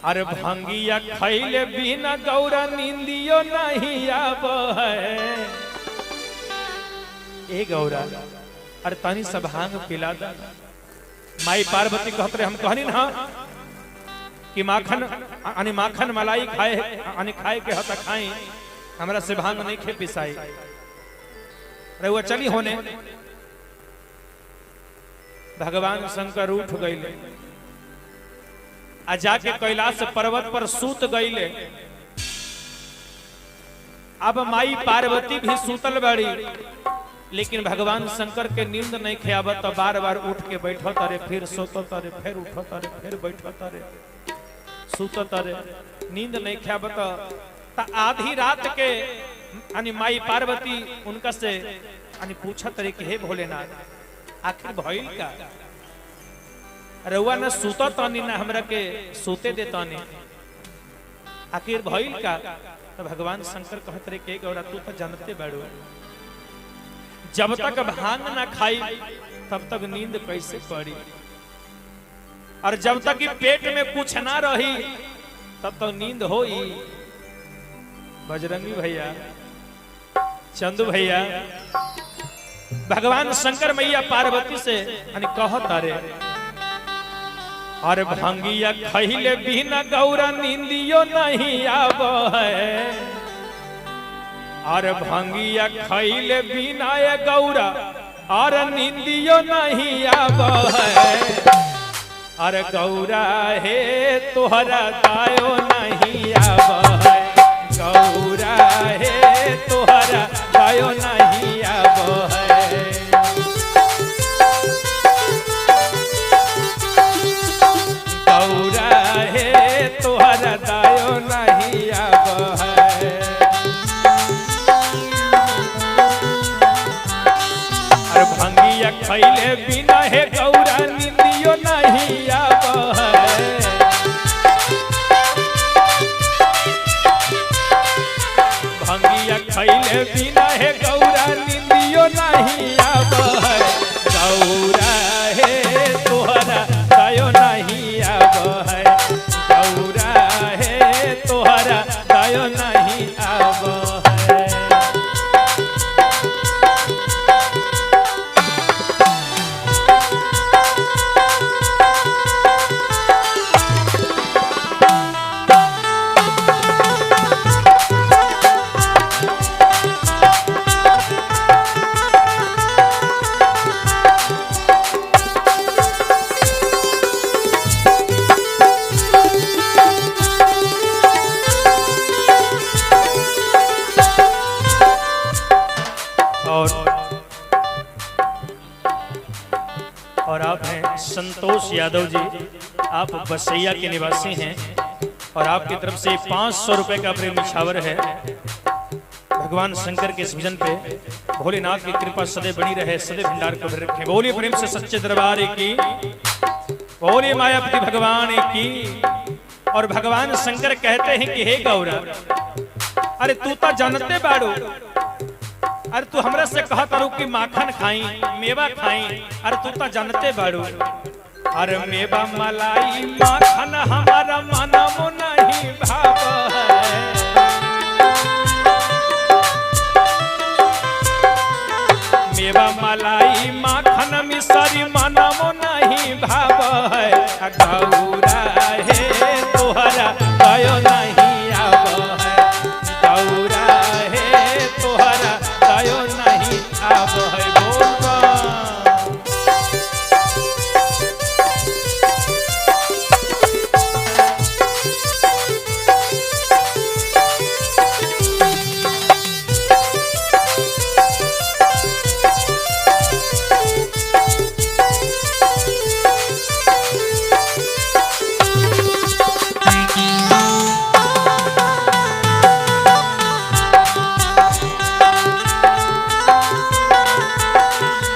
अरे भंगिया खैले बिना गौरा नींदियो नहीं आब है। ए गौरा, अरे तनी सब भांग पिला दा। माई पार्वती कहत रहे, हम कहनी ना कि माखन अने माखन मलाई खाए अने खाए के हता खाई, हमरा से भांग नहीं खे पिसाई। रहुआ चली होने। भगवान शंकर उठ गईले आ जाके कैलाश पर्वत पर सूत गईले। अब माई पार्वती भी सूतल बड़ी, लेकिन भगवान शंकर के नींद नहीं खेआवत, तो बार बार उठ के बैठो तारे, फिर सोतो तारे, फिर उठो तारे, फिर बैठो तारे, सुतो तारे, नींद नहीं खेआवत। त आधी रात के यानी माई पार्वती उनका से यानी पूछत रही कि हे भोलेनाथ, आखिर भइल का? रउआ न सुतो तानी ना हमरा के सोते दे तानी, आखिर भइल का? तो भगवान शंकर कहत रहे के गौरा, तू तो जानते बाड़ू, जब तक भांग ना खाई तब तक नींद कैसे पड़ी, और जब तक कि पेट में कुछ ना रही तब तक नींद होई। बजरंगी भैया, चंदू भैया, भगवान शंकर मैया पार्वती से यानी कहत अरे, अरे भंगिया खैले बिना गौरा नींदियो नहीं आब है। अरे भंगिया खैले बिना ये गौरा और नींदियो नहीं आब है। अरे गौरा हे तोहरा दायो नहीं आब है। गौरा हे तोहरा दायो नहीं आब है। गौरा हे तोहरा दायो नहीं आब है। अरे भंगिया खैले बिना हे गौरा निंदियो नहीं आब है। भंगिया खैले बिना हे गौरा निंदियो नहीं आब है। गौरा हे तोहरा दायो नहीं आब है। गौरा हे तोहरा दायो नहीं आब है। और आप हैं संतोष यादव जी, आप बसैया के निवासी हैं और आपकी तरफ से 500 रुपए का प्रेम निछावर है। भगवान शंकर के इस भजन पे भोलेनाथ की कृपा सदैव बनी रहे, सदैव भंडार को भर रखे। बोलिए प्रेम से सच्चे दरबार की, बोलिए मायापति भगवान की। और भगवान शंकर कहते हैं कि हे गौरा, अरे तू तो जानते बाड़ू, अरे तू हमरा से कहा तारू कि माखन खाई मेवा खाई, अरे तू तो जानते बाड़ू। अरे मेवा मलाई माखन हमारा मनमो नहीं भाव है। मेवा मलाई माखन मिसरी मनमो नहीं भाव है। गौरा हे तोहरा दयो नहीं आव है। गौरा हे तोहरा दयो नहीं आव है। बोल बा।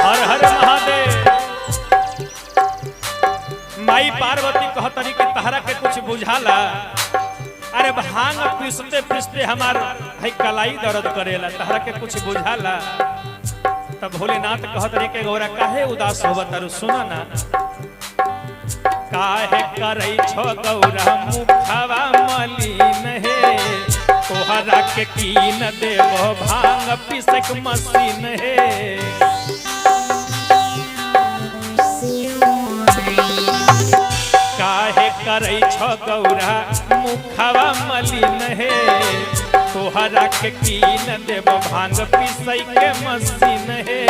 हर हर महादेव। माई पार्वती कहतरी कि तहरा के कुछ बुझाला? अरे भांग पीसते पीसते हमार भाई कलाई दर्द करेला, तहरा के कुछ बुझाला? तब भोलेनाथ कहतरी के गौरा काहे उदास होब तारू, सुना ना। काहे करै छो गौरा मुखवा मलिन हे, तोहरा के कीन देबो भांग पिसक मशीन हे। काहे करै छो गौरा मुखवा मलिन हे, तोहरा के कीन देबो भांग पिसै के मशीन हे।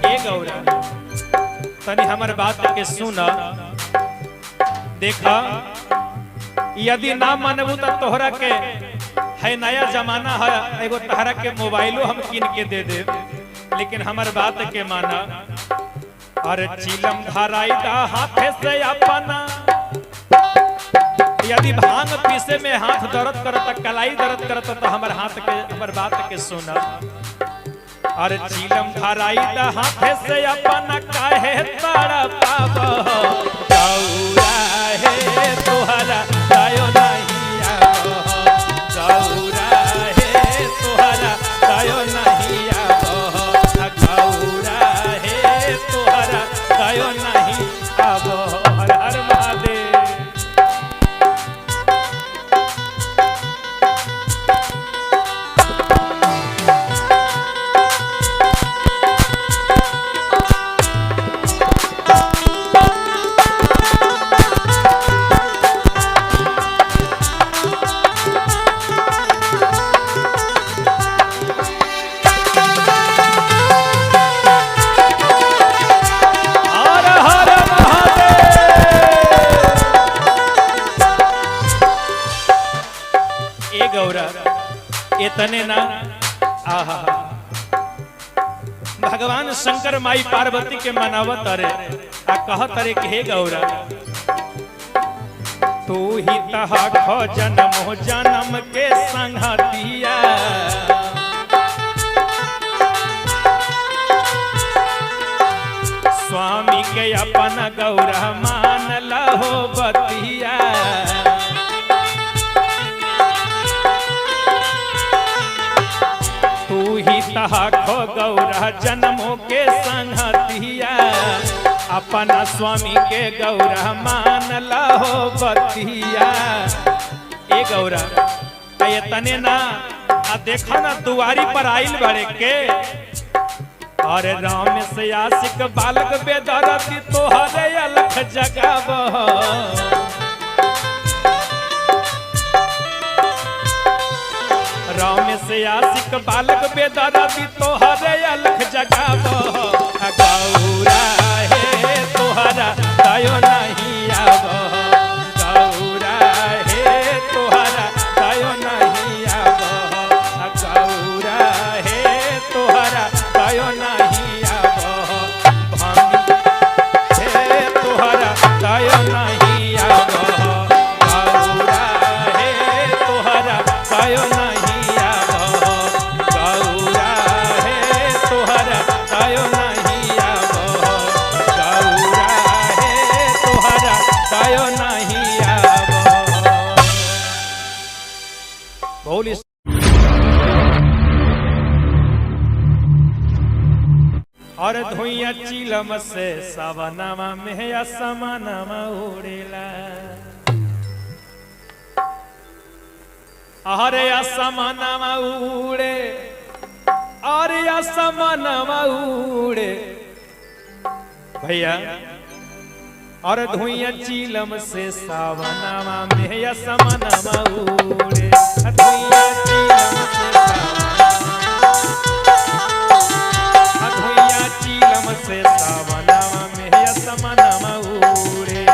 ए गौरा तनी हमर बात के सुन, देखा यदि ना मनबू तो तोहरा के है नया जमाना है, एगो तोहरा के मोबाइलो हम किन के दे दे, लेकिन हमर बात के माना। अरे चिलम धराई दा हाथे से अपना, यदि भांग पीसे में हाथ दर्द करता, कलाई दर्द करता, तो हमर हाथ के हमर बात के सुना। अरे चिलम धराई दा हाथे से अपना, काहे तड़पाब गौरा हे तोहरा दयो नहीं आबो, गौरा हे तोहरा दयो नहीं आबो, गौरा हे तोहरा दयो नहीं आबो। हर हर महादेव। हर हर महादेव। ए गौरा इतने ना, आहा भगवान शंकर माई पार्वती के मनावत अरे आ कहत अरे कि हे गौरा तू ही तहा खो जन्म जन्म के संगतिया, स्वामी के अपन गौरा मान लहो बतिया। तू ही तहा खो गौरा जन्मों के संगतिया, अपना स्वामी के गौरा मान लहो बतिया। ए गौरा तने ना आ देखा ना दुआरी पर आइल बड़े के, अरे राम से आशिक बालक बेदरती तोहरे अलख जगाब। राम से आशिक बालक बेदरती तोहरे अलख जगाब। गौरा हे तोहरा दयो नहीं आब, गौरा हे तोहरा दयो नहीं आब, गौरा हे तोहरा दयो नहीं आब, हे तोहरा दयो नहीं आब, गौरा हे तोहरा दयो नहीं आब, गौरा हे तोहरा दयो नहीं आब, गौरा हे तोहरा दयो नहीं आब। बोली और धुइया चिलम से सवनामा में असमानामा उड़ेला, अरे असमानामा उड़े, अरे असमानामा उड़े भैया। और धुइया चिलम से सावनामा में असमानामा उड़े, धुइया चिलम से धुइया चिलम से सावनामा में असमानामा उड़े।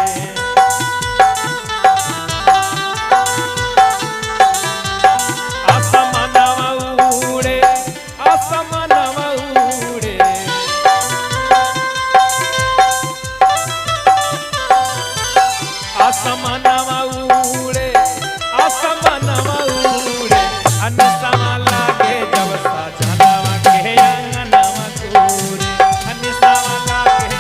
असमानामा उड़े, असमानामा उड़े, असमानामा उड़े, असमानामा उड़े, अनसमा लागे जब साजनावा के अंगनावा तूरे, अनसमा लागे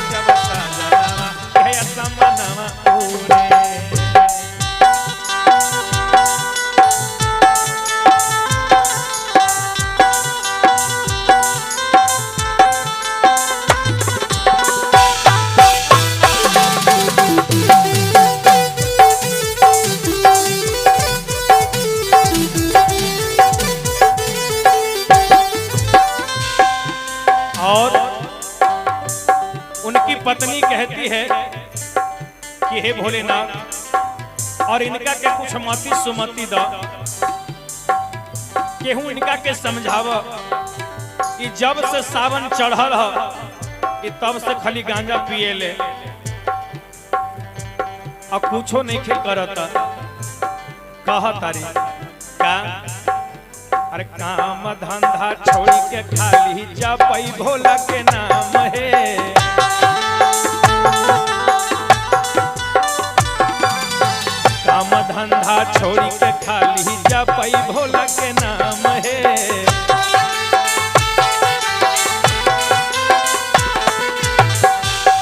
उनकी पत्नी कहती है कि हे भोलेनाथ, और इनका के कुछ मति सुमति द, केहू इनका के समझाव कि जब से सावन चढ़ल ह तब से खाली गांजा पिए ले और कुछो नहीं खे करता। कह तारी का अरे काम धंधा छोड़ के खाली जपई भोला के नाम है। काम धंधा छोड़ के खाली जपई भोला के नाम है।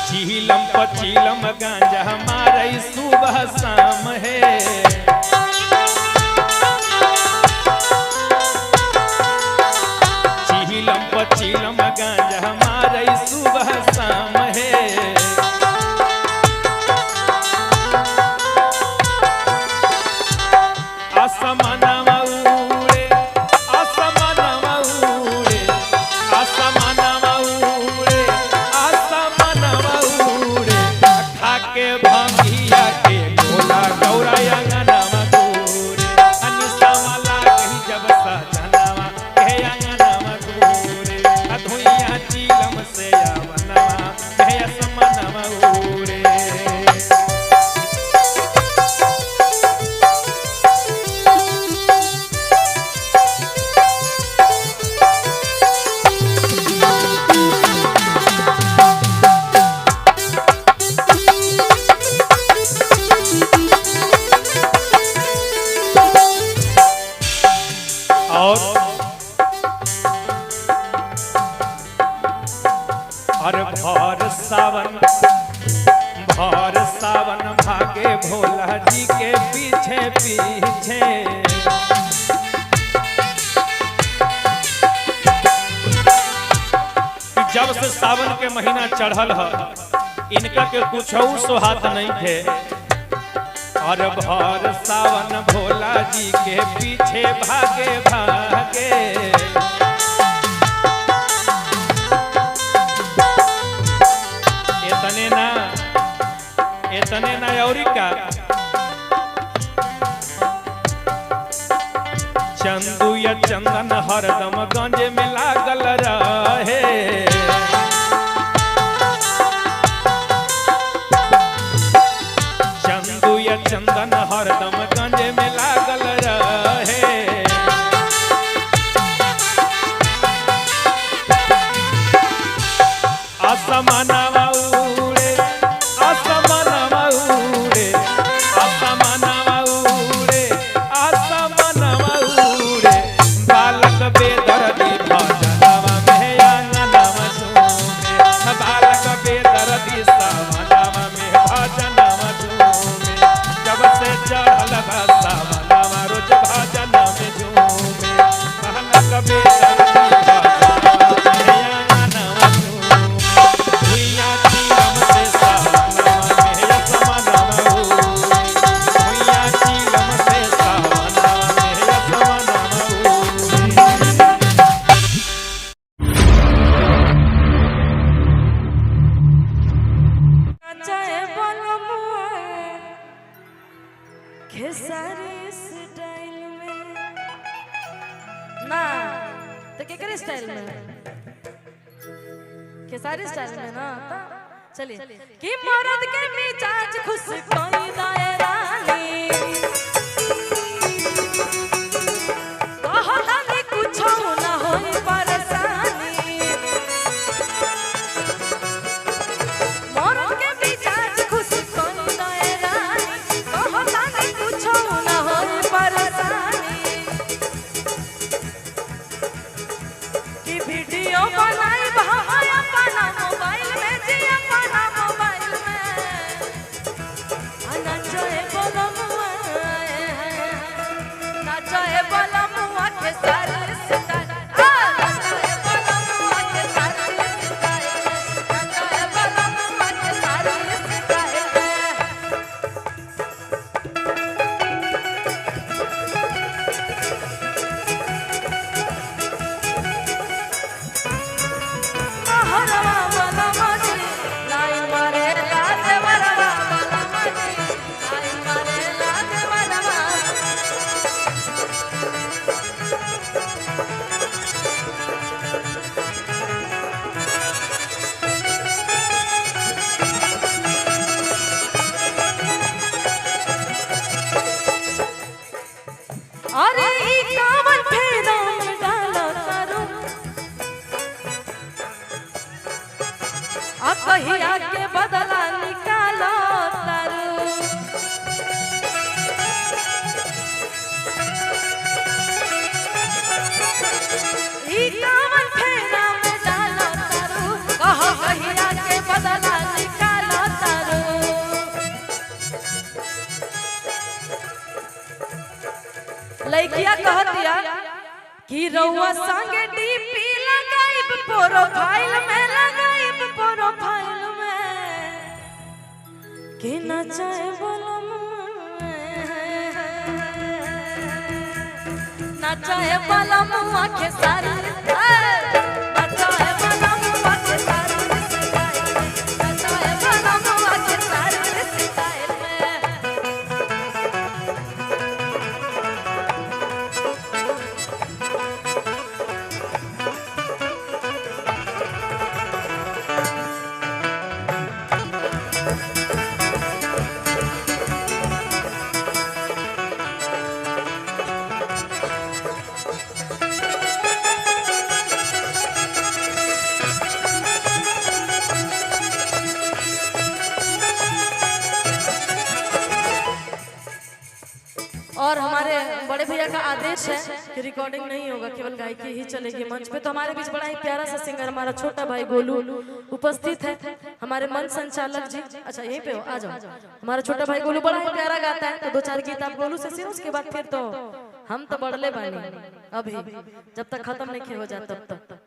चीलम पचीलम गांजा हमारे सुबह शाम है। चीलम पचीलम गांजा हमारे सुबह शाम है। आसमानवा उड़े, आसमानवा उड़े, आसमानवा उड़े, आसमानवा उड़े, खाके भंगिया के गोला गौरा अंगनवा गोरे, अनिसावा लागही जब सजनवा के अंगनवा गोरे, अधुइया चीलम से आवनवा के आसमानवा उड़े। और अरे भर सावन, भर सावन भागे भोला जी के पीछे पीछे। जब से सावन के महीना चढ़ल है इनका के कुछ सोहात नहीं थे। और भर सावन भोला जी के पीछे भागे भागे। इतने ना, इतने ना और का चंदू या चंदन हरदम गंज में लागल रहे। चंदू या चंदन हरदम गंज में लागल रहे। आसमानवा उड़े, आसमानवा उड़े, आसमानवा उड़े, आसमानवा उड़े, बालक बेदर्दी भजनवा में अंगनवा झूमे, बालक बेदर्दी सावनवा में भजनवा झूमे, जब से चढ़ल बा सावनवा रोज भजन में झूमे, बालक बेदर्दी भजनवा में अंगनवा झूमे, भुइयां चीलम से सावनवा में आसमानवा उड़े, भुइयां चीलम से सावनवा में आसमानवा उड़े। चाहे बलमुआ खेसारी स्टाइल में ना, तो केकरे स्टाइल में? खेसारी स्टाइल में ना। तो चलिए कि मर्द के मिजाज खुश कोई दाए रानी, कहतानी कुछो ना होई परेशानी, मर्द के मिजाज खुश कोई दाए रानी, कहतानी कुछो ना होई परेशानी, कि वीडियो बनाई भाई अपना मोबाइल में, जी अपना मोबाइल में, आना चाहे बोलो मुआ आ कहिया के बदला निकालो तारू। ई कावन फेरा में डालो तारू, कह कहिया के बदला निकालो तारू। लइकिया कहतिया कि रउआ संगे डीपी लगाइब प्रोफाइल में, लगाइब प्रोफाइल में कि नचाए बोलम, नचाए बोलम आखे सारी, नचाए बोलम आखे सारी, नचाए बोलम आखे सारी स्टाइल में। और हमारे बड़े भैया का आदेश है कि रिकॉर्डिंग नहीं होगा, केवल गायकी ही चलेगी मंच पे। तो हमारे बीच बड़ा ही प्यारा सा सिंगर हमारा छोटा भाई गोलू उपस्थित है, हमारे मंच संचालक जी। अच्छा यहीं पे हो, आ जाओ। हमारा छोटा भाई गोलू बड़ा ही प्यारा गाता है, तो दो चार गीत आप गोलू से सुनो, उसके बाद फिर तो हम तो बढ़ले बानी अभी, जब तक खत्म नहीं हो जाए तब तक।